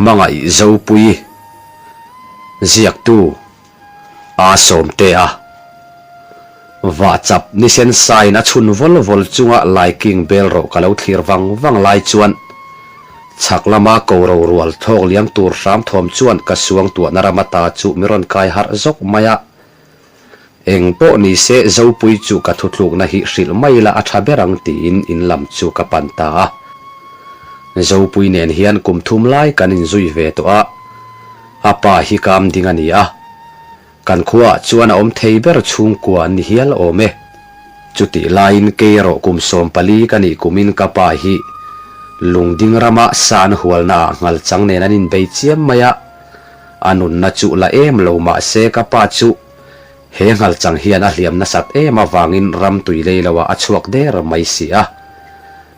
Hmangaih Zopui ziaktu A Sawmtea Vahchap nisen sain a chhun vawl vawl chunga laiking bel rawh ka lo thlir vang vang lai chuan chhak lama ko ro rual thlawk liam tur hram thawm chuan ka suangtuahna ram ata chu mi rawn kai harh zawk mai a. Eng pawh ni se Zopui chu ka thuthlukna hi hrilh mai la a tha ber ang tiin in lam chu ka pan ta a. Zopui nen hian kum thum lai kan inzui ve tawh a, a pa hi kam ding a ni a. Kan khuaah chuan a awm thei ber chhungkua an ni hial awm e. Chutih laiin kei erawh kum 14 ka nih kumin ka pa hi Lungding rama san hualnaah nghalchang nen an inbei chiam mai a. A nunna chu la em lo mah se ka pa chu he nghalchang hian a hliam nasat em avangin ram tui lei loah a chhuak der mai si a.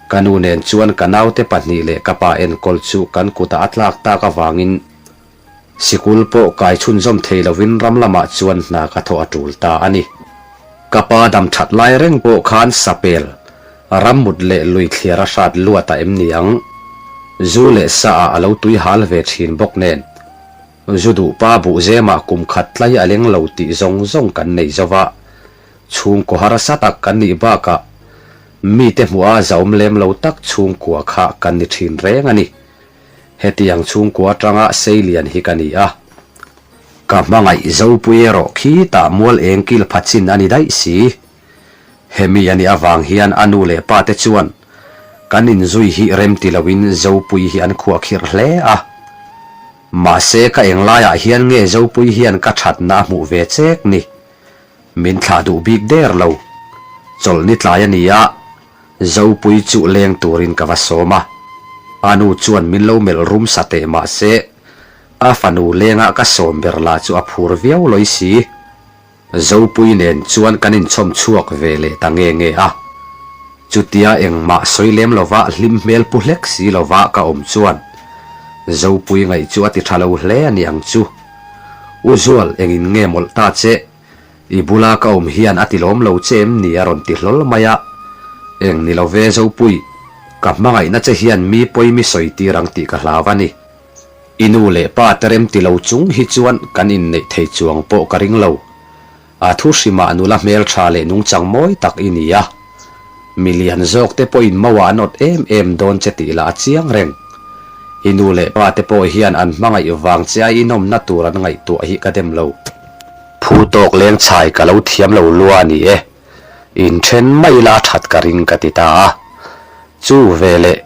Ka nu nen chuan ka naute pahnih leh ka pa enkawl chu kan kutah a tlak tak avangin sikul pawh kai chhunzawm thei lovin ram lamah chuan hna ka thawh a tul ta a ni. Ka pa dam that lai reng pawh khan sapel Rammut leh lui thliar a hrat luat a em ni ang? Zu leh sa ah a lo tui hal ve thin bawk nen. Zu duh pa buh zemah kum khat tlai a leng lo tih zawng zawng kan nei zo va. Chhungkaw harsa tak kan nih bakah mite hmuh a zaum lem lo tak chhungkua kha kan ni thin reng a ni. Hetiang chhungkua atanga seilian hi ka ni a. Ka hmangaih Zopui erawh khitah mual eng kil pha chin a ni daih si. Hemi a nih avang hian a nu leh pa te chuan kan inzui hi rem ti loin Zopui hi an khuahkhirh hle a. Mahse ka englaiah hian nge Zopui hian ka thatna a hmuh ve chek ni? Min thlah duh bik der lo. Chawlhni tlai a ni a, Zopui chu leng turin ka va sawm a. A nu chuan min lo melh rum sa teh mahse a fanu lengah ka sawm ber lah chu a phur viau lawi si. Zopui nen chuan kan inchhawm chhuak ve leh ta nge nge a. Chutia engmah sawi lem lova hlim hmel pu hlek si lova ka awm chuan Zopui ngaih chu a ti tha lo hle a ni ang chu. U Zual engin nge mawlh ta che? I bula ka awm hian a ti lawm lo che em ni a rawn ti hlawl mai a. Eng ni lo ve Zopui, ka hmangaihna che hian mi pawi mi sawi tir ang tih ka hlau a ni. I nu leh pa te rem ti lo chung hi chuan kan inneih thei chuang pawh ka ring lo. A thu hrimah nula hmeltha leh nungchang mawi tak i ni a. Mi lian zawk te pawhin mauah an awt em em dawn che tih lah a chiang reng. I nu leh pa te pawh hian an hmangaih vang che a inawmna tur an ngaihtuah hi ka dem lo. Phu tawk leng chhai ka lo thiam lo lua a ni e. Inthen mai la that ka ring ka ti ta a. Chu veleh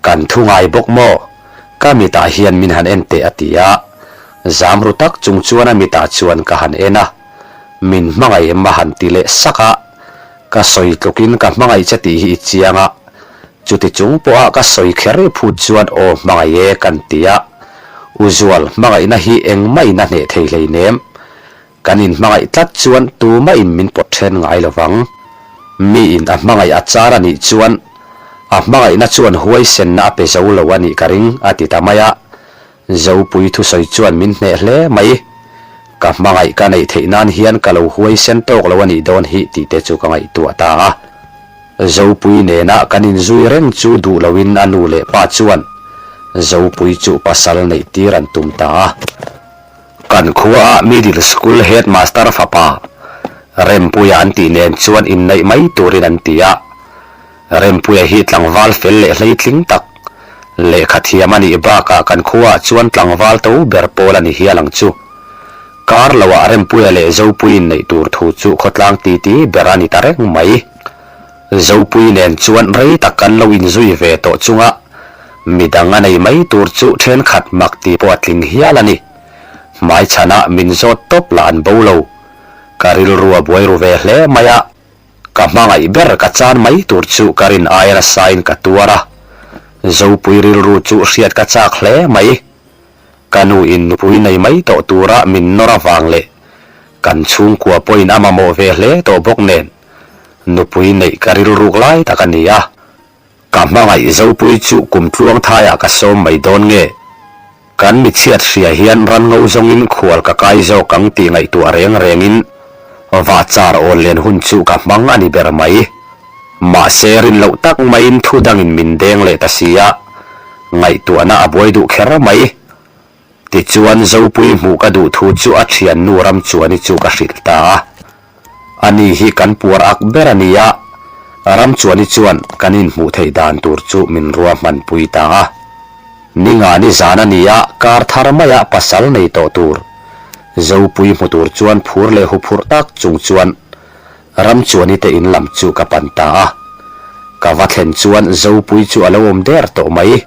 Kan thu ngai bawk maw? Ka mitah hian min han en teh a ti a. Zam ru tak chung chuan a mitah chuan ka han en a. Min hmangaih em a han ti leh sak a. Ka sawi tlukin ka hmangaih che tih hi i chiang a. Chuti chung pawha ka sawi kher i phut chuan aw hmangaih e kan ti a. U Zual, hmangaihna hi engmah in a hneh thei hleinem. Kan inhmangaih tlat chuan tumah in min pawt then ngai lo vang. Mi in a hmangaih a char a nih chuan a hmangaihna chuan huaisenna a pe zo lo a nih ka ring, a ti ta mai a. Zopui thusawi chuan min hneh hle mai. Ka hmangaih ka neih theih nan hian ka lo huaisen tawk lo a nih dawn hi tih te chu ka ngaihtuah ta a. Zopui nena kan inzui reng chu duh loin a nu leh pa chuan Zopui chu pasal neih tir an tum ta a. Kan khuaah Middle School Headmaster fapa Rempuia an tih nen chuan inneih mai turin an ti a. Rempuia hi tlangval fel leh hleitling tak, lehkha thiam a nih bakah kan khuaah chuan tlangval to ber pawl a ni hial ang chu. Kar loah Rempuia leh Zopui inneih tur thu chu khawtlang titi ber a ni ta reng mai. Zopui nen chuan rei tak kan lo inzui ve tawh chunga midang a nei mai tur chu thenkhat mak ti pawh a tling hial a ni. Hmaichhanah min zawt tawp lah an bo lo. Ka rilru a buai ru ve hle mai a, ka hmangaih ber ka chan mai tur chu ka rin aia nasain ka tuar a. Zopui rilru chu hriat ka chak hle mai. Ka nu in nupui nei mai tawh tura min nawr avang leh kan chhungkua pawhin a mamawh ve hle tawh bawk nen nupui neih ka rilruk lai tak a ni a. Ka hmangaih Zopui chu kum tluang thaiah ka sawm mai dawn nge? Kan michhiat hria hian ran ngo zawngin khual ka kai zawk ang tih ngaihtuah reng rengin vah char awl len hun chu ka hmang a ni ber mai. Mahse rin loh tak maiin thu dangin min deng leh ta si a, ngaihtuahna a buai duh kher mai. Tichuan Zopui hmuh ka duh thu chu a thiannu Ramchuani chu ka hrilh ta a. Ani hi kan puar ak ber a ni a, Ramchuani chuan kan inhmuh theih dan tur chu min ruahmanpui ta a. Ninga ni zan a ni a, kar thar maia pasal nei tawh tur Zopui hmu tur chuan phur leh huphurh tak chung chuan Ramchuani te in lam chu ka pan ta a. Ka va thlen chuan Zopui chu a lo awm der tawh mai.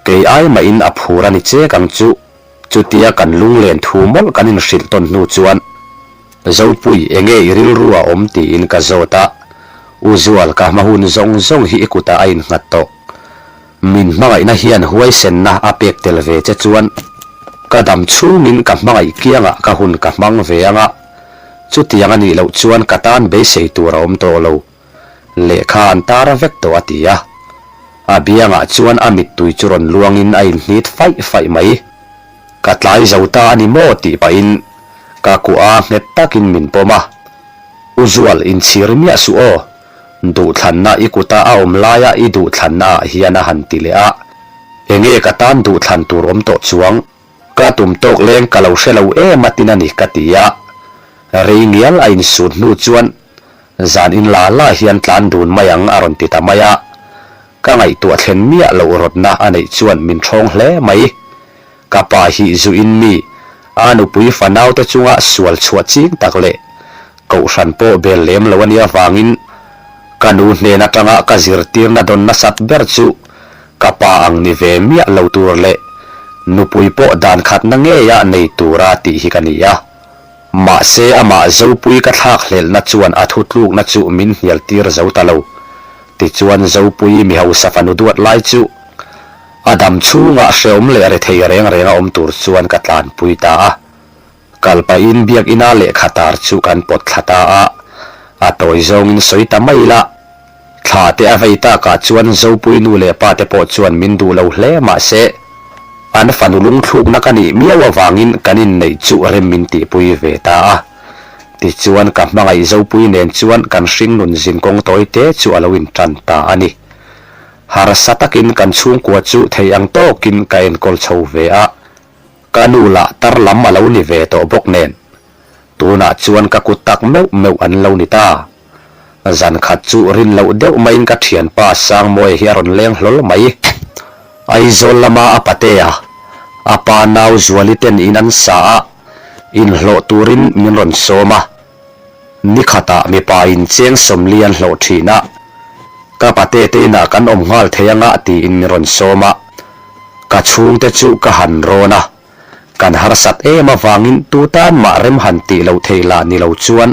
Kei ai mahin a phur a ni chek ang chu. Chutia kan lunglen thu mawlh kan inhrilh tawn hnu chuan, Zopui, enge i rilru a awm tiin ka zawt a. U Zual, ka hma hun zawng zawng hi i kutah a innghat tawh. Min hmangaihna hian huaisenna a pek tel ve che chuan, ka dam chhungin ka hmangaih kiangah ka hun ka hmang ve ang a, chutiang a nih loh chuan ka tan beisei tur a awm tawh lo. Lehkha an tar vek tawh a ti a. A biangah chuan a mittui chu rawn luangin a inhnit faih faih mai. Ka tlai zo ta a ni maw tih pahin ka kuah a nghet takin min pawm a. U Zual, inchhir miah suh aw. Duhthlanna i kuta a awm laia i duhthlanna ah hian a han ti leh a. Enge ka tan duhthlan tur awm tawh chuang? Ka tum tawk leng ka lo hre lo em a tin a ni ka ti a. Rei ngial a insut hnu chuan zan in la la hian tlan dun mai ang a rawn ti ta mai a. Ka ngaihtuah thlen miah loh rawtna a neih chuan min ṭhawng hle mai. Ka pa hi zu in mi, a nupui fanaute chunga sual chhuah ching tak leh kohhran pawh bel lem lo a nih avangin ka nu hnen atanga ka zirtirna dawn nasat ber chu ka pa ang ni ve miah lo tur leh nupui pawh dan khatna ngeia nei tura tih hi ka ni a. Mahse amah Zopui ka thlak hlelhna chuan a thutlukna chu min hnial tir zo ta lo. Tichuan Zopui mi hausa fanu duat lai chu a dam chhungah hreawm leh rethei reng reng a awm tur chuan ka tlanpui ta a. Kal pahin biakina lehkha tar chu kan pawt thla ta a, a tawi zawngin sawi ta mai ila. Thla te a vei takah chuan Zopui nu leh pa te pawh chuan min duh lo hle mahse, an fanu lungthlukna ka nih miau avangin kan inneih chu rem min tihpui ve ta a. Tichuan ka hmangaih Zopui nen chuan kan hringnun zinkawng tawi te chu a lo intan ta a ni. Harsa takin kan chhungkua chu thei ang tawkin ka enkawl chho ve a. Ka nu lah tar lam a lo ni ve tawh bawk nen, tunah chuan ka kut tak meuh meuh an lo ni ta. Zan khat chu rin loh deuh maiin ka thianpa Sangmawia hi a rawn leng hlawl mai. Aizawl lama a patea, a pa nau Zuali ten in an sa a, inhlawh turin min rawn sawm a. Ni khatah mipa in cheng sawmli an hlawh thin a, ka pate te inah kan awm nghal thei anga tiin min rawn sawm a. Ka chhungte chu ka han rawn a, kan harsat em avangin tu tan mah rem han tih loh theih lah ni lo chuan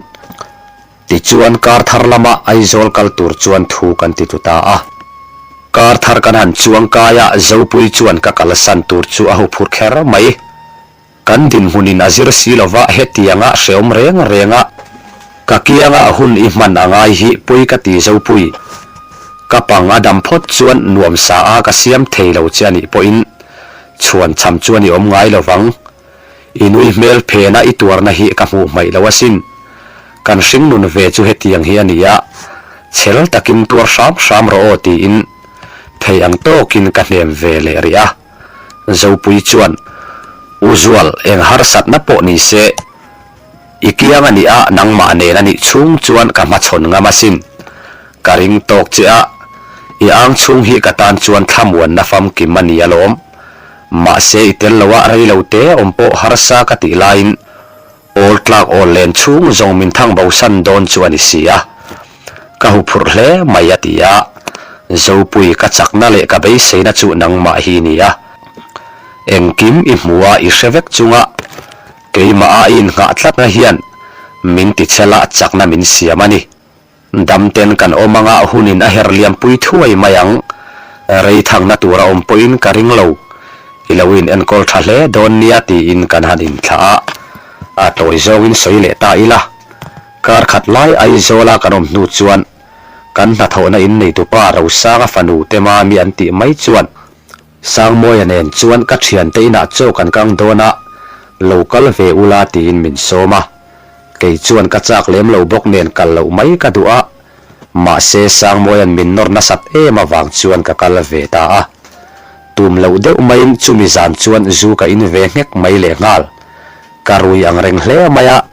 tichuan kar thar lama Aizawl kal tur chuan thu kan ti tlu ta a. Kar thar kan han chuang kai a, Zopui chuan ka kalsan tur chu a huphurh kher mai. Kan dinhmunin a zir si lova hetianga hreawm reng renga ka kianga hun i hman a ngai hi pui ka ti Zopui. Ka pang a dam phawt chuan nuam sa a ka siam thei lo che a nih pawhin chhuan cham chuan i awm ngai lovang. I nui hmel phena i tuarna hi ka hmuh hmaih lo asin. Kan hringnun ve chu hetiang hi a ni a, chhel takin tuar hram hram rawh aw tiin thei ang tawkin ka hnem ve leh rih a. Zopui chuan, U Zual, eng harsatna pawh ni se, i kiang a nih a, nangmah nen a nih chhung chuan ka hmachhawn ngam asin. Ka ring tawk che a, i ang chhung hi ka tan chuan thlamuanna famkim a ni alawm. Mahse i tel lo a rei lo te awm pawh harsa ka tih laiin Awl tlak awl len chhung zawng min thang bo san dawn chu a ni si a, ka huphurh hle mai a ti a, Zopui ka chakna leh ka beiseina chu nangmah hi ni a, engkim i hmu a i hre vek chunga keimah a i innghah tlatna hian min tichhela chakna min siam a ni. Damten kan awm anga hunin a her liampui thuai mai ang. Rei thangna tur a awm pawhin ka ring lo. I lo in enkawl tha hle dawn nia tiin kan han inthlah a. A tawi zawngin sawi leh ta ila. Kar khat lai Aizawla kan awm hnu chuan kan hnathawhna in neitupa Rosanga fanu te Mami an tih mai chuan Sangmawia nen chuan ka thiante inah chaw kan kang dawn a, lo kal ve ula tiin min sawm a. Kei chuan ka chak lem lo bawk nen kal loh mai ka duh a, mahse Sangmawia'n min nawr nasat em avang chuan ka kal ve ta a. Tum loh deuh maiin chumi zan chuan zu ka in ve nghek mai lehnghal. Ka rui ang reng hle mai a.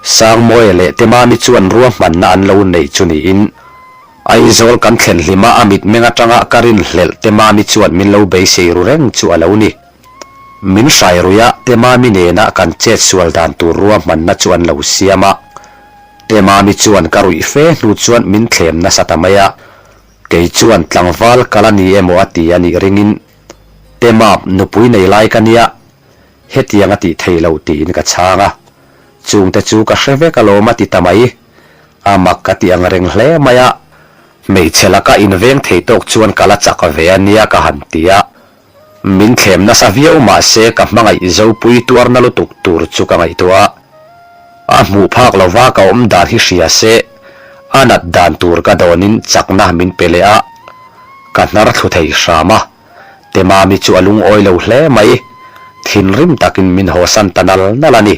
Sangmawia leh Temami chuan ruahmanna an lo nei chu niin Aizawl kan thlen hlima a mitmeng atanga ka rinhlelh Temami chuan min lo beisei ru reng chu a lo ni. Min hrai rui a, Temami nena kan chet sual dan tur ruahmanna chu an lo siam a. Temami chuan ka ruih fe hnu chuan min thlem nasa ta mai a, kei chuan tlangval ka la ni emaw a ti a nih ringin Temap nupui nei lai ka nia, hetiang a tih thei lo tiin ka chhang a. Chungte chu ka hre vek alawm a ti ta mai. A mak ka ti ang reng hle mai a, hmeichhe laka inveng thei tawk chuan ka la chak ve a nia ka han ti a. Min thlem nasa viau mah se ka hmangaih Zopui tuarna lutuk tur chu ka ngaihtuah a. A hmuh phak lova ka awm dan hi hria se, a nat dan tur ka dawnin chakna min pe leh a, ka hnar thlu thei hram a. Temami chu a lungawi lo hle mai, thinrim takin min hawsan ta nal nal a ni.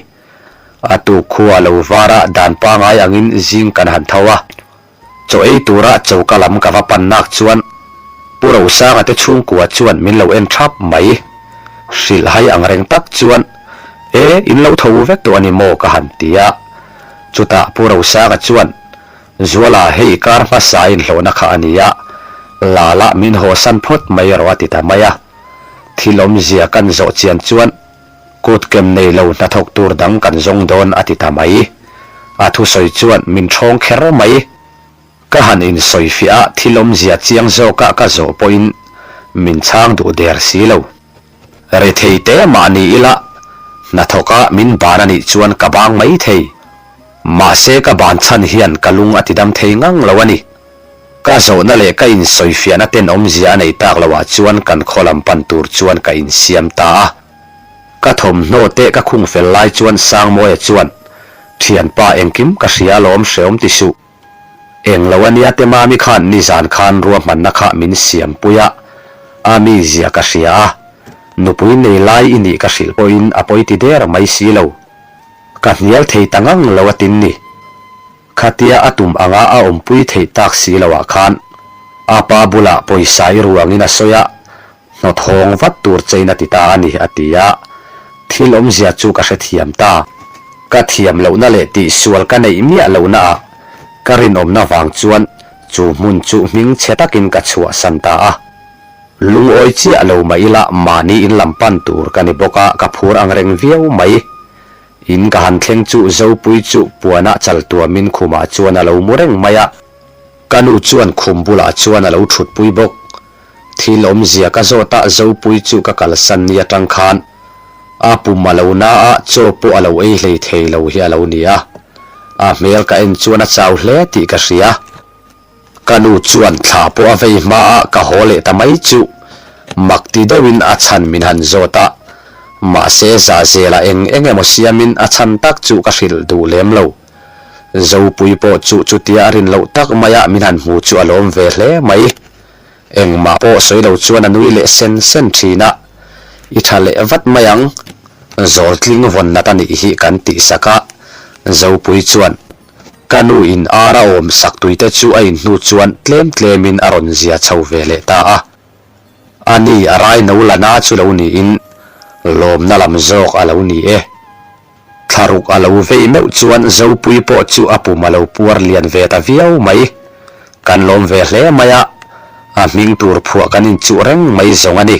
A tuk khua lo var a dan pangai angin zing kan han tho a. Chaw ei tura choka lam ka va pan nak chuan Pu Rosanga te chhungkua chuan min lo en thap mai. Hrilh hai ang reng tak chuan, E, in lo tho vek tawh a ni maw? ka han ti a. Chutah Pu Rosanga chuan, Zuala, hei kar hmasa inhlawhna kha a ni a, Lala min hawsan phawt mai rawh a ti ta mai a. Thil awmzia kan zawh chian chuan, Kut kem nei lo hnathawk tur dang kan zawng dawn a ti ta mai. A thusawi chuan min ṭhawng kher mai. Ka han insawifiah a thil awmzia chiang zawka ka zawh pawhin min chhang duh der si lo. Rethei te mah ni ila hnathawka min ban a nih chuan ka bang mai thei. Mahse ka ban chhan hian ka lung a tidam thei ngang lo a ni. Ka zawhna leh ka insawifiahna ten awmzia a nei tak loah chuan kan khaw lam pan tur chuan ka insiam ta a. Ka thawmhnaw te ka khung fel lai chuan Sangmawia chuan, Thianpa engkim ka hria alawm hreawm ti suh. Englo ania te mami khan nizan khan ruahmanna kha min siampui a, a mizia ka hria a, nupui nei lai i nih ka hrilh pawhin a pawi ti der mai si lo. Ka hnial thei ta ngang lo a tin ni. Khatia a tum anga a awmpui theih tak si loah khan a pa bulah pawisa i ruangin a sawi a, hnawt hawng vat tur chein a ti ta a ni, a ti a. Thil awmzia chu ka hrethiam ta. Ka thiam lohna leh tihsual ka neih miah lohnaah ka rinawmna vang chuan chu hmun chu hming chhe takin ka chhuahsan ta a. Lungawi chiah lo mah ila mahni in lam pan tur ka ni bawk a, ka phur angreng viau mai. In ka han thleng chu Zopui chu puanah chal tuamin khumah chuan a lo mu reng mai a. Ka nu chuan khum bulah chuan a lo thutpui bawk. Thil awmzia ka zawt a, Zopui chu ka kalsan ni atang khan a pum a lo na a, chaw pawh a lo ei hlei thei lo hi a lo ni a. A hmel ka en chuan a chau hle tih ka hria. Ka nu chuan thla pawh a vei hma a ka haw leh ta mai chu mak ti deuhin a chhan min han zawt a, mahse zahzela eng eng emaw siamin a chhan tak chu ka hrilh duh lem lo. Zopui pawh chu chutia a rin loh tak maia min han hmu chu a lawm ve hle mai. Engmah pawh sawi lo chuan a nui leh sen sen thin a, I tha leh vat mai ang, Zawltling vawn nat a nih hi kan tihsak a, Zopui chuan Ka nu in ar a awm sak tuite chu a in hnu chuan tlem tlemin a rawn zia chho ve leh ta a. A ni a rai no la na chu lo niin lawmna lam zawk a lo ni e. Thlaruk a lo vei meuh chuan Zopui pawh chu a pum a lo puar lian ve ta viau mai. Kan lawm ve hle mai a, a hming tur phuah kan inchuh reng mai zawng a ni.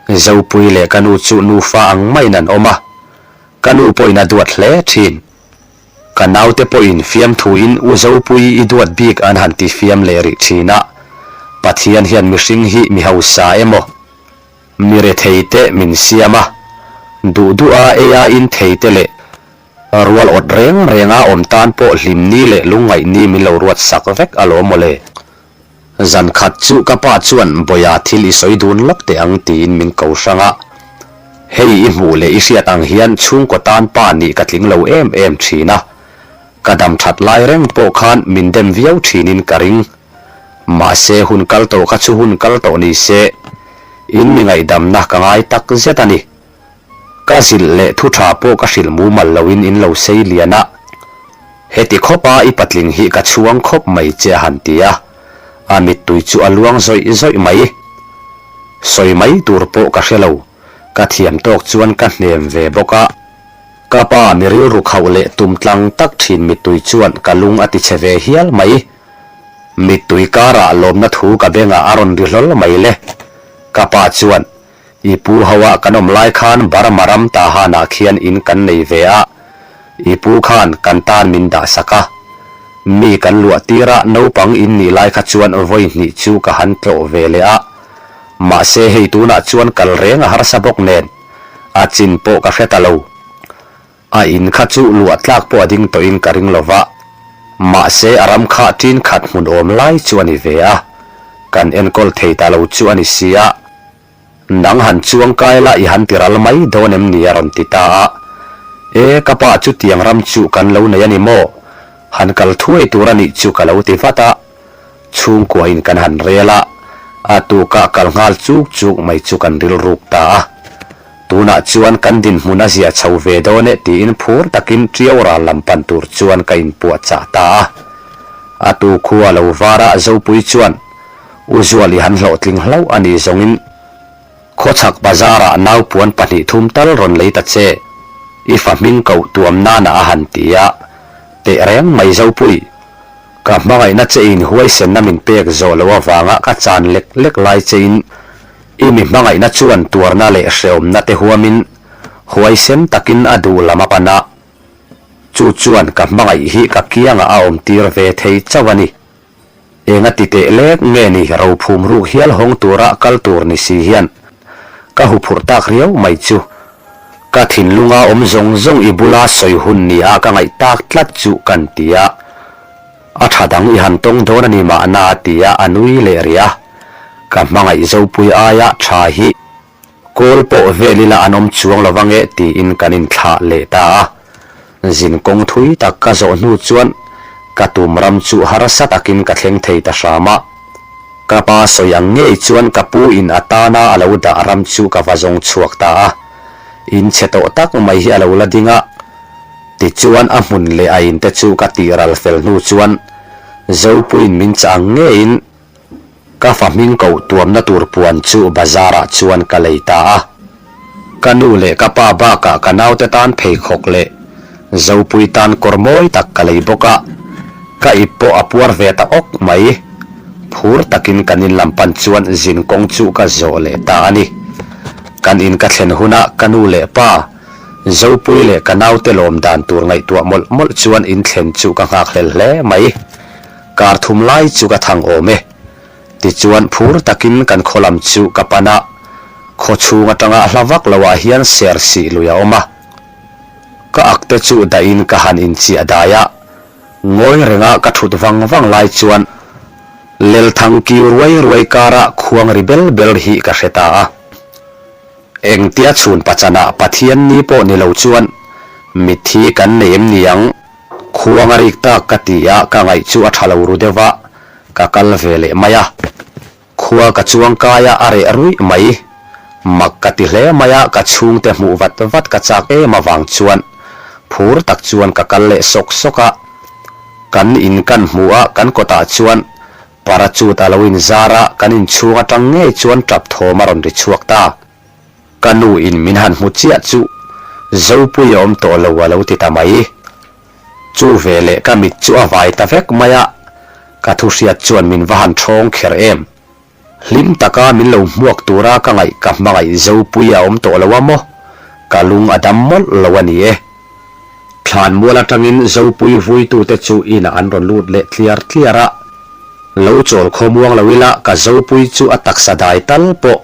Zopui leh ka nu chu nufa ang maiin an awm a, ka nu pawhin a duat hle thin. Ka naute pawhin fiamthuin U Zopui i duat bik an han ti fiam leh rih thin a, Pathian hian mihring hi mi hausa emaw, mi rethei te min siam a, duh duha ei a in thei te leh rual awt reng renga awm tan pawh hlimni leh lungngaihni min lo ruat sak vek alawm mawle. Zan khat chu ka pa chuan Bawia thil i sawi dun lawk teh ang tiin min ko hrang a. Hei i hmuh leh i hriat ang hian chhungkaw tan pa nih ka tling lo em em thin a. Ka dam that lai reng pawh khan min dem viau thinin ka ring. Mahse hun kal tawh kha chu hun kal tawh ni se, in mi ngaihdamna ka ngai tak zet a ni. Ka zilh leh thu tha pawh ka hrilh mumal loin in lo sei lian a, heti khawp a i patling hi ka chhuang khawp mai che a han ti a, a mittui chu a luang zawih zawih mai. Sawi mai tur pawh ka hre lo, ka thiam tawk chuan ka hnem ve bawk a. Ka pa mi rilru khauh leh tum tlang tak thin mittui chuan ka lung a ti chhe ve hial mai. Mittui karah lawmna thu ka bengah a rawn ri hlawl mai le. Ka pa chuan, I pu ho ah kan awm lai khan Burma ram Tahan ah khian in kan nei ve a, i pu khan kan tan min dah sak a. Mi kan luah tir a naupang in nih lai kha chuan vawi hnih chu ka han tlawh ve leh a. Mahse hei tunah chuan kal reng a harsa bawk nen, a chin pawh ka hre ta lo. A in kha chu luah tlak pawh a ding tawhin ka ring lo va, mahse a ram kha ṭin khat hmun awm lai chu a ni ve a, kan enkawl thei ta lo chu a ni si a. Nang han chuang kai la i han ti ral mai dawn em ni a rawn ti ta a. E, ka pa chutiang ram chu kan lo nei a ni maw? Han kal thuai tur a nih chu ka lo ti vat a. Chhungkua in kan han rel a, a tukah kal nghal chuk chuk mai chu kan rilruk ta a. Tunah chuan kan dinhmun a zia chho ve dawn e tiin phur takin Ṭiau ral lam pan tur chuan ka inpuahchah ta a. A tu khua lo var a Zopui chuan U Zuali han hlawhtling hlauh a ni zawngin Khawchhak bazar ah naupuan pahnihthum tal rawn lei ta che, i fa hming koh tuam nana a han ti a, tehreng mai Zopui. Ka hmangaihna che in huaisenna min pek zawh loh avanga ka chan lek lek lai che in i mi hmangaihna chuan tuarna leh hreawmna te huamin huaisen takin a duh lam a pan a, chu chuan ka hmangaih hi ka kiangah a awm tir ve thei chauh a ni. Enga ti teh lek nge ni rophum ruk hial hawng tura kal tur ni si hian ka huphurh tak riau mai chu. Ka thinlunga awm zawng zawng i bula sawi hun nia ka ngaih tak tlat chu kan ti a, a tha dang i han tawng dawn a ni mahna a ti a, a nui leh rih a. Ka hmangaih Zopui aia tha hi kawl pawh vel ila an awm chuang lo vang e tiin kan inthlah leh ta a. Zin kawng thui tak ka zawh hnu chuan ka tum ram chu harsa takin ka thleng thei ta hram a. Ka pa sawi ang ngei chuan ka pu in a tana a lo dah ram chu ka va zawng chhuak ta a. In chhe tawh tak mai hi a lo la ding a. Tichuan a hmun leh a in te chu ka tih ral fel hnu chuan Zopuiin min chah ang ngeiin Ka fa hming koh tuamna tur puan chu bazar ah chuan ka lei ta a. Ka nu leh ka pa bakah ka naute tan pheikhawk leh Zopui tan kawr mawi tak ka lei bawk a. Ka ip pawh a puar ve ta awk mai. Phur takin kan in lam pan chuan zin kawng chu ka zawh leh ta a ni. Kan in ka thlen hunah ka nu leh pa, Zopui leh ka naute lawm dan tur ngaihtuah mawlh mawlh chuan in thlen chu ka nghakhlel hle mai. Kar thum lai chu ka thang awm e. Tichuan phur takin kan khaw lam chu ka pan a, khaw chhung atanga hla vak lo ah hian ser sih lui a awm a. Ka ak te chu dahin ka han inchiah dai a, ngawi renga ka thut vang vang lai chuan Lelthang kiu ruai ruai kara khuang ri bel bel hi ka hre ta a. Engtia chhun pachanah Pathian ni pawh ni lo chuan mitthi kan nei em ni ang? Khuang a rik tak ka ti a, ka ngaih chu a tha lo ru deuh a, ka kal ve leh mai a. Khua ka chuang kai a, a reh ruih mai. Mak ka ti hle mai a, ka chhungte hmuh vat vat ka chak em avang chuan phur tak chuan ka kal leh sawk sawk a. Kan in kan hmuh a, kan kawtah chuan parachute a lo inzar a, kan inchhung atang ngei chuan tap thawm a rawn ri chhuak ta. Ka nu in min han hmu chiah chu Zopui a awm tawh lo a lo ti ta mai. Chu veleh ka mit chu a vai ta vek mai a, ka thu hriat chuan min va han ṭhawng kher em. Hlim taka min lo hmuak tura ka ngaih ka hmangaih Zopui a awm tawh lo a maw? Ka lung a dam mawlh lo a ni e. Thlanmual atangin Zopui vuitute chu inah an rawn lut leh tliar tliar a, lo chawl khawmuang lo ila ka Zopui chu a taksa dai tal pawh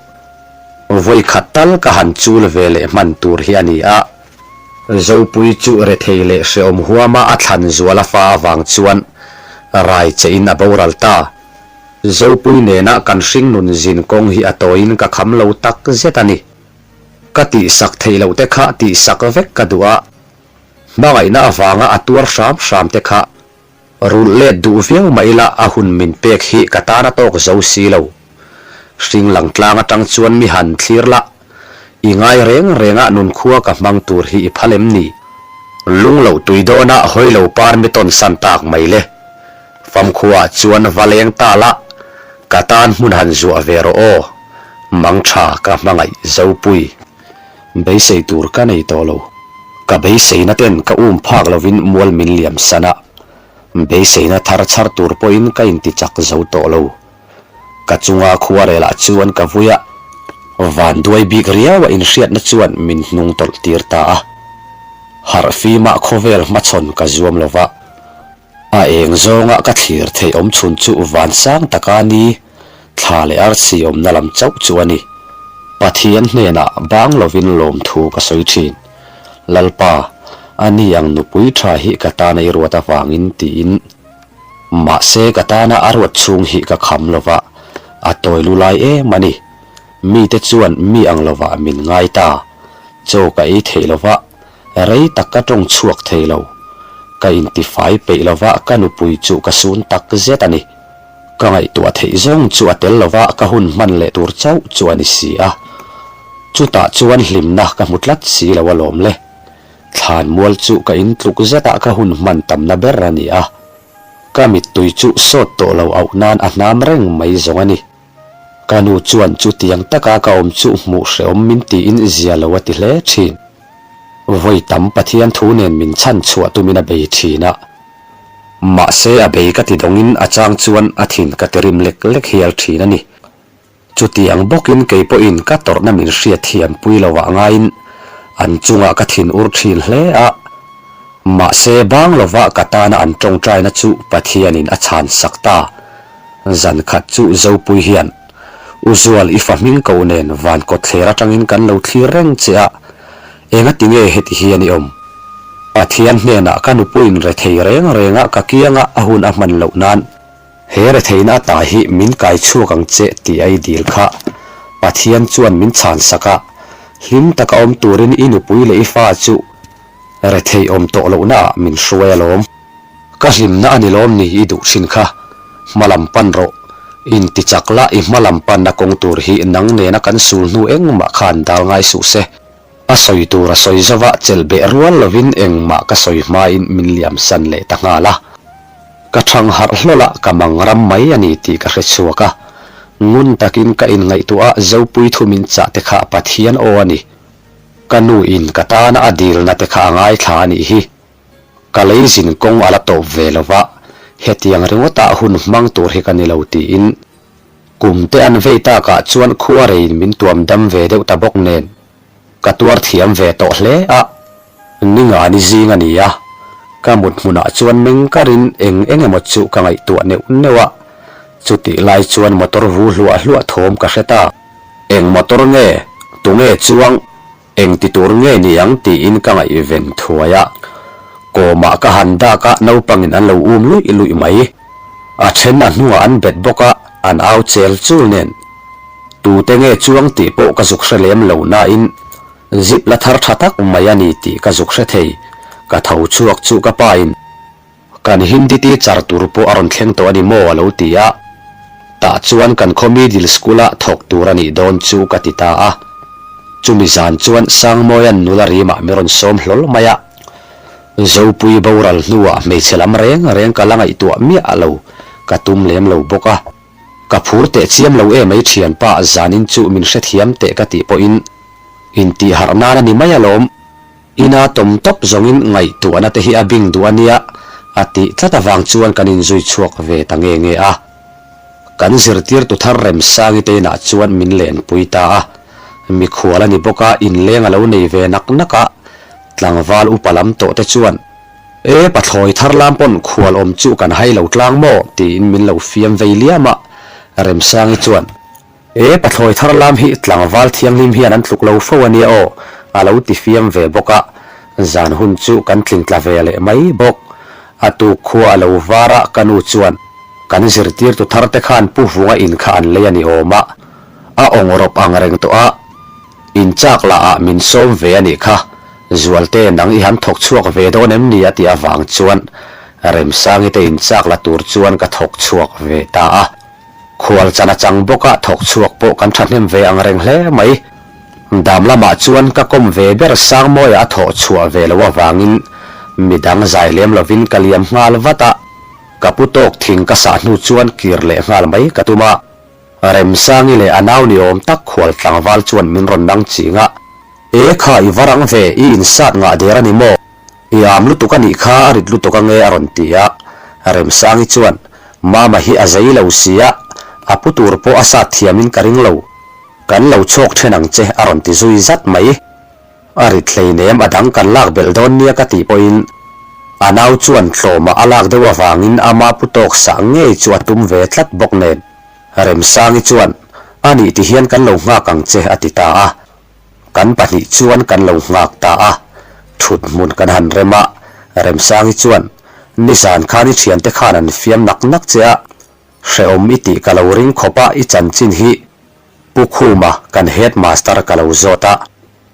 Vawi khat tal ka han chul ve leh hman tur hi a ni a, Zopui chu rethei leh hreawm huama a thlan zual a fa avang chuan rai che in a boral ta. Zopui nena kan hringnun zin kawng hi a tawiin ka kham lo tak zet a ni. Ka tihsak theih loh te kha tihsak vek ka duh a, hmangaihna avanga a tuar hram hram te kha Rulh let duh viau mah ila a hun min pek hi ka tan a tawk zo si lo. Hring lang tlang atang chuan mi han thlir la, i ngai reng reng a nunkhua ka hmang tur hi i phal em ni? Lung loh tui dawn a hawi lo par mi tawn san tak mai le. Famkhua ah chuan va leng ta la, ka tan hmun han zuah ve rawh aw. Mangtha ka hmangaih Zopui. Beisei tur ka nei tawh lo. Ka beiseina ten ka um phak lovin mual min liam san a, beiseina thar chhar tur pawhin ka inti chak zo tawh lo. Ka chunga khuarelah chuan ka vui a, vanduai bik riau a inhriatna chuan min hnung tawlh tir ta a. Harh fimah khawvel hmachhawn ka zuam lo va, a eng zawnga ka thlir theih awm chhun chu vansang taka ni, thla leh arsi awmna lam chauh chu a ni. Pathian hnenah bang lovin lawmthu ka sawi thin. Lalpa, a ni ang nupui tha hi ka tana i ruat avangin tiin. Mahse ka tana a ruat chhung hi ka kham lova, a tawi lu lai em a ni. Mite chuan mi ang lovah min ngai ta. Chaw ka ei theih lova, rei tak ka tawng chhuak thei lo. Ka intifai peih lova ka nupui chu ka sun tak zet a ni. Ka ngaihtuah theih zawng chu a tel lova ka hun hman leh tur chauh chu a ni si a. Chutah chuan hlimna ka hmu tlat si lo alawm le. Thlanmual chu ka in tluk zetah ka hun hman tamna ber a ni a, ka mittui chu sawt tawh lo auh nan a hnam reng mai zawng a ni. Ka nu chuan chutiang taka ka awm chu hmuh hrehawm min tiin zia lo a ti hle thin. Vawi tam Pathian thu nen min chhan chhuah tumin a bei thin a. Mahse a bei ka ti dawngin a chang chuan a thin ka ti rim lek lek hial thin a ni. Chutiang bawkin kei pawhin ka tawrhna min hriat thiam pui lovah ngaiin an chungah ka thin ur thin hle a. Mahse bang lova ka tana an tawngtaina chu Pathianin a chhan sak ta. Zan khat chu Zopui hian, U Zual i fa hming ko nen van kawtthler atangin kan lo thlir reng che a, engati nge heti hian i awm? Pathian hnenah ka nupuiin rethei reng renga ka kianga a hun a hman loh nan, He retheihna ata hi min kai chhuak ang che tih a i dil kha. Pathian chuan min chhan sak a, hlim taka awm turin i nupui leh i fa chu retheih awm tawh lohna ah min hruai alawm. Ka hlimna a ni lawm ni i duh thin kha. Hma lam pan rawh. Inti chak la i hma lam panna kawng tur hi nang nena kan sul hnu engmah khan dal ngai suh se. A sawi tur a sawi zova chelh beh rual lovin engmah ka sawi hmain min liam san leh ta nghal a. Ka thang harh hlawlh a, ka mang ram mai a ni tih ka hre chhuak a. Ngun takin ka inngaihtuah a, Zopui thu min chah te kha Pathian aw a ni. Ka nu in ka tana a dilna te kha a ngaithla a nih hi. Ka lei zin kawng a la tawp ve lova, hetiang ringawtah hun hmang tur hi ka ni lo tiin Kum te an vei takah chuan khua reiin min tuam dam ve deuh ta bawk nen, ka tuar thiam ve tawh hle a. Ninga ni zing a ni a, ka mut hmunah chuan meng karin eng eng emaw chu ka ngaihtuah neuh neuh a. Chutih lai chuan motor vu hluah hluah thawm ka hre ta. Eng motor nge? Tunge chuang? Eng ti tur nge ni ang tiin ka ngaihven thuai a, kawmah ka han dak a naupangin an lo um luih luih mai. A then a hnungah an bet bawk a, an au chel chul nen. Tute nge chuang tih pawh ka zuk hre lem lo nain zip la thar tha tak mai a ni tih ka zuk hre thei. Ka tho chhuak chu ka pain. Kan Hindi teacher tur pawh a rawn thleng tawh a ni maw a lo ti a, tah chuan kan khaw middle school-a thawk tur a nih dawn chu ka ti ta a. Chumi zan chuan Sangmawia'n nula rimah mi rawn sawm hlawl mai a, Zopui boral hnuah hmeichhe lam reng reng ka la ngaihtuah miah lo, ka tum lem lo bawk a. Ka phur teh chiam lo emai thianpa zanin chu min hrethiam teh ka tih pawhin intihharh nan a ni mai alawm. Ina tawm tawp zawngin ngaihtuahna te hi a bing duh a nia, a tih tlat avang chuan kan inzui chhuak ve ta nge nge a. Kan zirtirtu thar Remsangi te inah chuan min lenpui ta a. Mikhual a ni bawk a, inleng a lo nei ve nak nak a. Tlangval upa lam tawh te chuan, E, pathlawi thar lam pawn khual awm chu kan hai lo tlang maw? tiin min lo fiam vei liam a. Remsangi chuan. He pathlawi thar lam hi tlangval thianghlim hian an tluk lo fo a nia aw, a lo ti fiam ve bawk a, zan hun chu kan tling tla ve leh mai bawk. A tuk khua a lo var a, ka nu chuan, Kan zirtirtu thar te khan Pu Vunga in kha an lei a ni awm a, a awng rawp ang reng tawh a, in chak lah ah min sawm ve a nih kha, Zualte nang i han thawk chhuak ve dawn em ni a tih avang chuan Remsangi te in chak la tur chuan ka thawk chhuak ve ta a. Khual chan a chang bawk a, thawk chhuak pawh kan thahnem ve ang reng hle mai. Dam lamah chuan ka kawm ve ber Sangmawia a thawh chhuah ve loh avangin midang zai lem lovin ka liam nghal vat a, ka pu tawk thing ka sah hnu chuan kir leh nghal mai ka tum a. Remsangi leh a nau ni awm tak khual tlangval chuan min rawn nang ching a, E kha i va rang ve, i insat ngah der a ni maw? I am lutuk a nih kha a rit lutuk ange a rawn ti a. Remsangi chuan, Mama hi a zei lo sia, a pu tur pawh a sat thiamin ka ring lo. Kan lo chhawk then ang che a rawn ti zui zat mai. A rit hleinem a dang kan lak belh dawn nia ka tih pawhin a nau chuan tlawmah a lak deuh avangin ama pu tawk sah ngei chu a tum ve tlat bawk nen. Remsangi chuan, A nih ti hian kan lo nghak ang che a ti ta a. Kan pahnih chuan kan lo nghak ta a. Thut hmun kan han rem a, Remsangi chuan, Nizan khan i thiante khan an fiam nak nak che a, hrehawm i tih ka lo ring khawp a i chanchin hi Pu Khuma kan headmaster ka lo zawt a,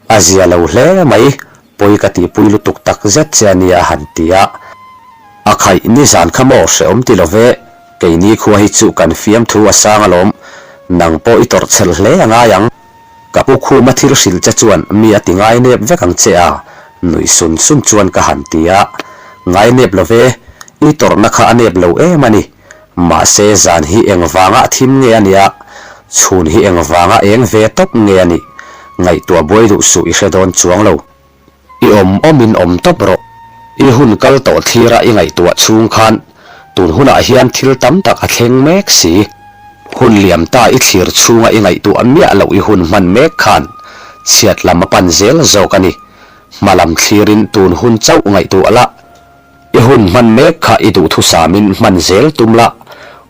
a zia lo hle mai, pawi ka tihpui lutuk tak zet che a nia a han ti a. A khaih nizan kha maw hrehawm ti lo ve, keini khua hi chu kan fiamthu a sang alawm, nang pawh i tawrh chhelh hle a ngai ang. Ka pu Khuma thil hrilh che chuan mi a ti ngai nep vek ang che a, nuih sun sun chuan ka han ti a. Ngai nep lo ve, i tawrhna kha a nep lo em a ni. Mahse zan hi eng vanga thim nge a nia, chhun hi eng vanga eng ve tawp nge a nih? Ngaihtuah buai duh suh i hre dawn chuang lo. I awm awmin awm tawp rawh. I hun kal tawh thlira i ngaihtuah chhung khan tun hunah hian thil tam tak a thleng mek si. Hun liam ta i thlir chhunga i ngaihtuah miah loh i hun hman mek khan chhiat lam a pan zel zawk a ni. Hma lam thlirin tun hun chauh ngaihtuah la. I hun hman mek kha i duhthusamin hman zel tum la,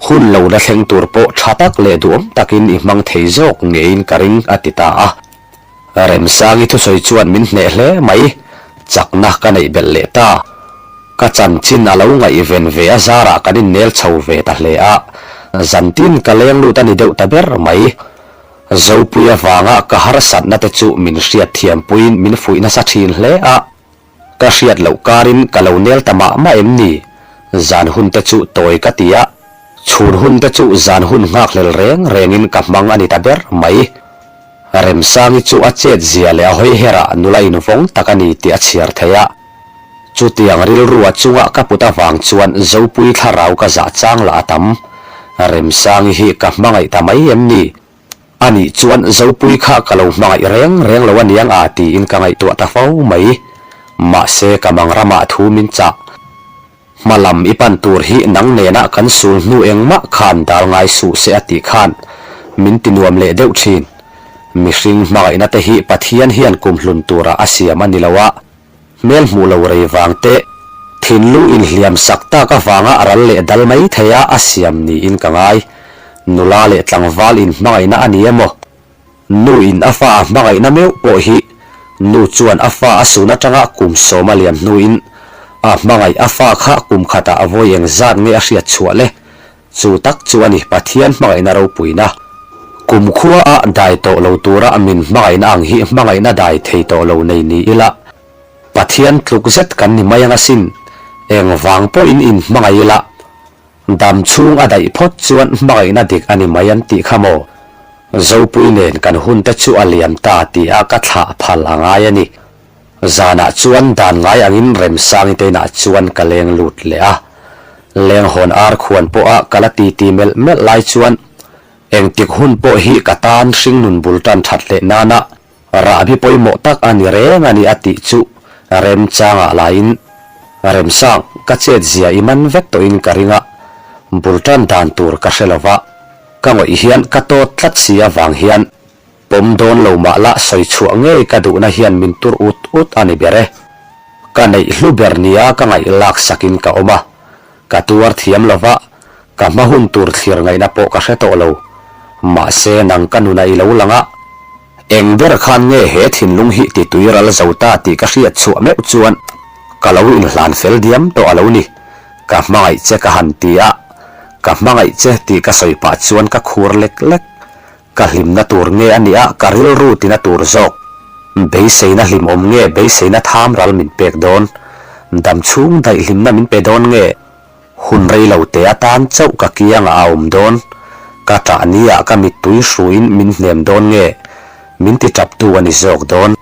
hun lo la thleng tur pawh tha tak leh duhawm takin i hmang thei zawk ngeiin ka ring, a ti ta a. Remsangi thusawi chuan min hneh hle mai, chakna ka neih belh leh ta. Ka chanchin a lo ngaihven ve a zarah kan innel chho ve ta hle a, zantin ka leng lut a ni deuh ta ber mai. Zopui avanga ka harsatna te chu min hriatthiampuiin min fuih nasa thin hle a. Ka hriat loh karin ka lo nel ta mah mah em ni? Zan hun te chu tawi ka ti a, chhun hun te chu zan hun nghakhlel reng rengin ka hmang a ni ta ber mai. Remsangi chu a chet zia leh a hawi herah nula invawng tak a ni tih a chhiar thei a. Chutiang rilru a chunga ka put avang chuan Zopui thlarau ka zah chang lah a tam. Remsangi hi ka hmangaih ta mai em ni? A nih chuan Zopui kha ka lo hmangaih reng reng lo aniang a tiin ka ngaihtuah ta fo mai. Mahse ka mang ramah thu min chah. Hma lam i pan tur hi nang nena kan sul hnu engmah khan dal ngai suh se a tih khan min ti nuam leh deuh thin. Mihring hmangaihna te hi Pathian hian kumhlun tura a siam a ni lo a. Hmel hmuh lo rei vang te, thinlung inhliam sak tak avanga ral leh dal mai theia a siam niin ka ngai. Nula leh tlangval inhmangaihna a ni emaw? Nu in a fa a hmangaihna meuh pawh hi nu chuan a fa a sun atanga kum sawm a liam hnuin a hmangaih a fa kha kum khatah a vawi eng zat nge a hriat chhuah le? Chu tak chu a ni Pathian hmangaihna ropuina. Kum khua a dai tawh lo tura min hmangaihna ang hi hmangaihna dai thei tawh lo nei ni ila, Pathian tluk zet kan ni mai ang asin. Eng vang pawhin in hmangaih ila, dam chhung a daih phawt chuan hmangaihna dik a ni mai an tih kha maw? Zopui nen kan hun te chu a liam ta tih a ka thlah phal a ngai a ni. Zanah chuan dan ngai angin Remsangi te inah chuan ka leng lut leh a. Lenghawn ar khuan pawha ka la titi melh melh lai chuan engtik hun pawh hi ka tan hringnun bul tan that leh nana rahbi pawimawh tak a ni reng a ni a tih chu remchangah laiin Remsang ka chet zia i man vek tawhin ka ring a, bul tan dan tur ka hre lova, ka ngawih hian ka tawt tlat si avang hian Pawm dawn lo mah la sawi chhuah ngei ka duhna hian min tur ut ut a ni ber e. Ka neih hlu ber nia ka ngaih lak sakin ka awm a. Ka tuar thiam lo va, ka hma hun tur thlir ngaihna pawh ka hre tawh lo. Mahse nang ka nuna i lo lang a. Eng ber khan nge he thinlung hi ti tui ral zo ta tih ka hriat chhuah meuh chuan ka lo inhlan fel diam tawh a lo ni. Ka hmangaih che ka han ti a, ka hmangaih che tih ka sawi pah chuan ka khur lek lek. Ka hlimna tur nge a nia ka rilru tina tur zawk. Beiseina hlimawm nge beiseina tham ral min pek dawn? Dam chhung daih hlimna min pe dawn nge? Hun rei lo te atan chauh ka kiangah a awm dawn? Ka ṭah nia ka mittui hruin min hnem dawn nge? Min ti ṭaptu a ni zawk dawn?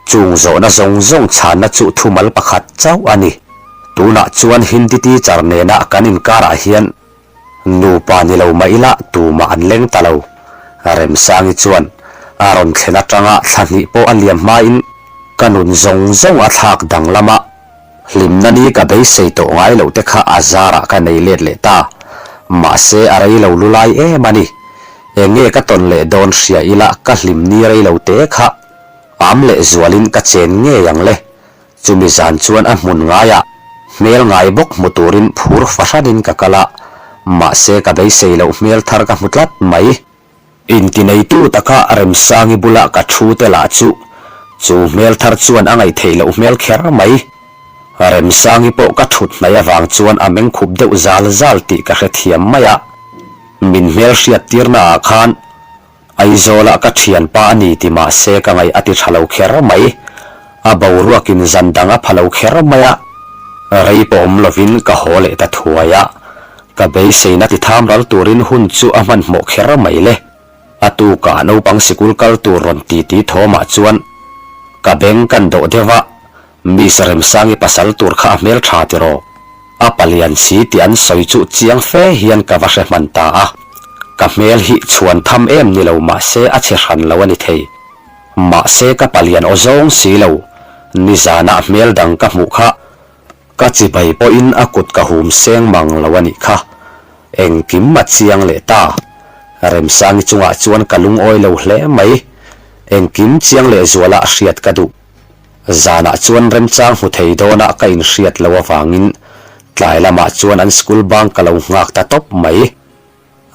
Chung zawhna zawng zawng chhanna chu thumal pakhat chauh a ni. Tunah chuan Hindi teacher nena kan inkarah hian. Nupa ni lo mah ila tumah an leng ta lo. Remsangi chuan a rawn thlen atanga thla hnih pawh a liam hmain ka nun zawng zawng a thlak danglam a, hlimna ni ka beisei tawh ngai loh te kha a zarah ka nei let leh ta. Mahse a rei lo lu lai em a ni. Eng nge ka tawn leh dawn hria ila ka hlim ni rei lo te kha am leh zualin ka chen ngei ang le. Chumi zan chuan a hmun ngaiah hmel ngai bawk hmu turin phur fahranin ka kal a, mahse ka beisei loh hmel thar ka hmu tlat mai. Intineitu taka Remsangi bula ka thu te lah chu chu hmel thar chuan a ngaihtheih loh hmel kher mai. Remsangi pawh ka thut hnaih avang chuan a meng khup deuh zal zal tih ka hrethiam mai a, min hmel hriat tirnaah khan Aizawlah ka thianpa a ni ti mah se ka ngaih a ti tha lo kher mai. A boruakin zan dang a pha lo kher mai a. Rei pawh awm lovin ka haw leh ta thuai a. Ka beiseina ti tham ral turin hun chu a hmanhmawh kher mai le. A tukah naupang sikul kal tur rawn ti ti thawmah chuan ka beng kan dawh deuh a. Miss Remsangi pasal tur kha a hmel tha tiraw? A palian si tih an sawi chu chiang fe hian ka va hre hman ta a. Ka hmel hi chhuan tham em ni lo mahse a chhe hran lo a ni thei. Mahse ka palian aw zawng si lo, nizanah hmel dang ka hmuh kha ka chibai pawhin a kut ka hum seng mang lo a nih kha. Engkim a chiang leh ta. Remsangi chungah chuan ka lungawi lo hle mai. Engkim chiang leh zualah hriat ka duh. Zanah chuan remchang hmu thei dawnah ka inhriat loh avangin tlai lamah chuan an school bang ka lo nghak ta tawp mai.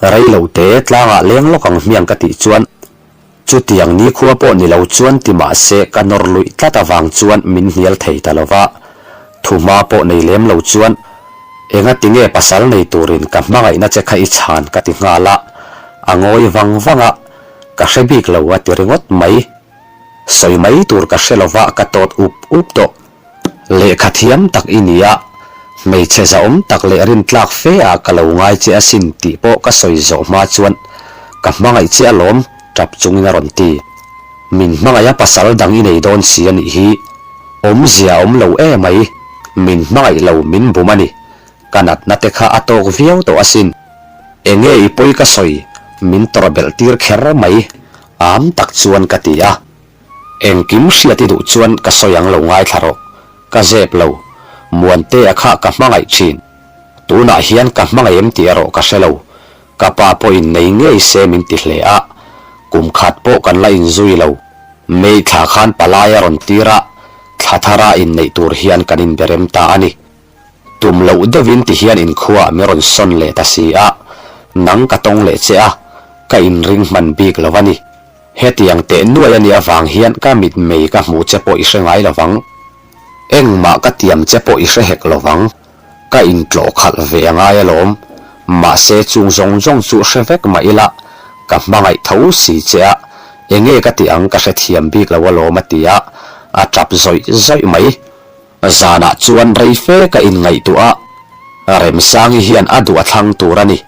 Rei lo te tlangah leng lawk ang hmiang ka tih chuan chutiang nikhua pawh ni lo chuan ti mah se ka nawr luih tlat avang chuan min hnial thei ta lo va. Thuhma pawh nei lem lo chuan enga tinge pasal nei turin ka hmangaihna che kha i chhan ka ti nghal a, a ngawi vang vang a, ka hre bik lo a ti ringawt mai. Sawi mai tur ka hre lova ka tawt up up tawh. Lehkha thiam tak i ni a, hmeichhe zahawm tak leh rintlak fe ah ka lo ngai che asin tih pawh ka sawi zawh hma chuan ka hmangaih che alawm tap chungin a rawn ti. Min hmangaih a pasal dang i nei dawn si a nih hi. Awmzia a awm lo emai, min hmangaih lo min bum a ni. Ka natna te kha a tawk viau tawh asin. Enge i pawi ka sawi, min tawrh belh tir kher mai. Am tak chuan ka ti a. Engkim hriat i duh chuan ka sawi ang lo ngaithla rawh. Ka zep lo. Muantea kha ka hmangaih thin. Tunah hian ka hmangaih em tih erawh ka hre lo. Ka pa pawhin nei ngei se min ti hle a. Kum khat pawh kan la inzui lo. May thla khan palai a rawn tir a, thla thara inneih tur hian kan inberem ta a ni. Tum loh deuhin ti hian inkhuaah mi rawn sawn leh ta si a, nang ka tawng leh che a, ka inring hman bik lo a ni. Hetiang teh nuai a nih avang hian ka mitmei ka hmuh che pawh i hre ngai lo vang. Engmah ka tiam che pawh i hre hek lo vang. Ka intlawh khalh ve a ngai alawm. Mahse chung zawng zawng chu hre vek mah ila, ka hmangaih tho si che a, enge ka tih ang ka hrethiam bik lo alawm a ti a, a tap zawih zawih mai. Zanah chuan rei fe ka inngaihtuah a, Remsangi hian a duh a thlang tur a ni.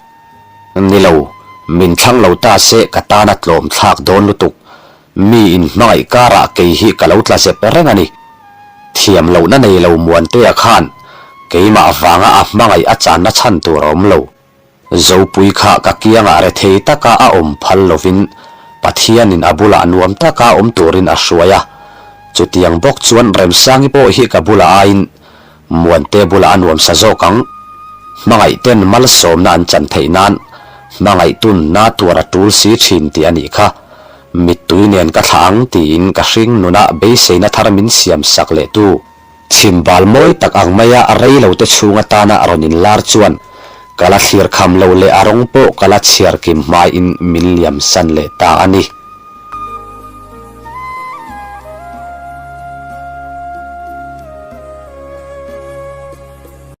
Ni lo, min thlang lo ta se ka tan a tlawm thlak dawn lutuk. Mi inhmangaih karah kei hi ka lo tla zep reng a ni. Thiam lohna nei lo Muantea khan keimah vanga a hmangaih a channa chhan tur a awm lo. Zopui kha ka kiangah rethei taka a awm phal lovin Pathianin a bulah nuam taka awm turin a hruai a. Chutiang bawk chuan Remsangi pawh hi ka bulah aiin Muante bulah a nuamsa zawk ang. Hmangaihten malsawmna an chan theih nan hmangaihtun na tuar a tul si thin tih a nih kha. Mittui nen ka thlah ang tiin ka hring nunah beiseina thar min siam sak leh tu. Chhimbal mawi tak ang maia rei lo te chhung atana rawn inlar chuan ka la thlir kham lo leh a rawng pawh ka la chhiar kim hmaiin min liam san leh ta a ni.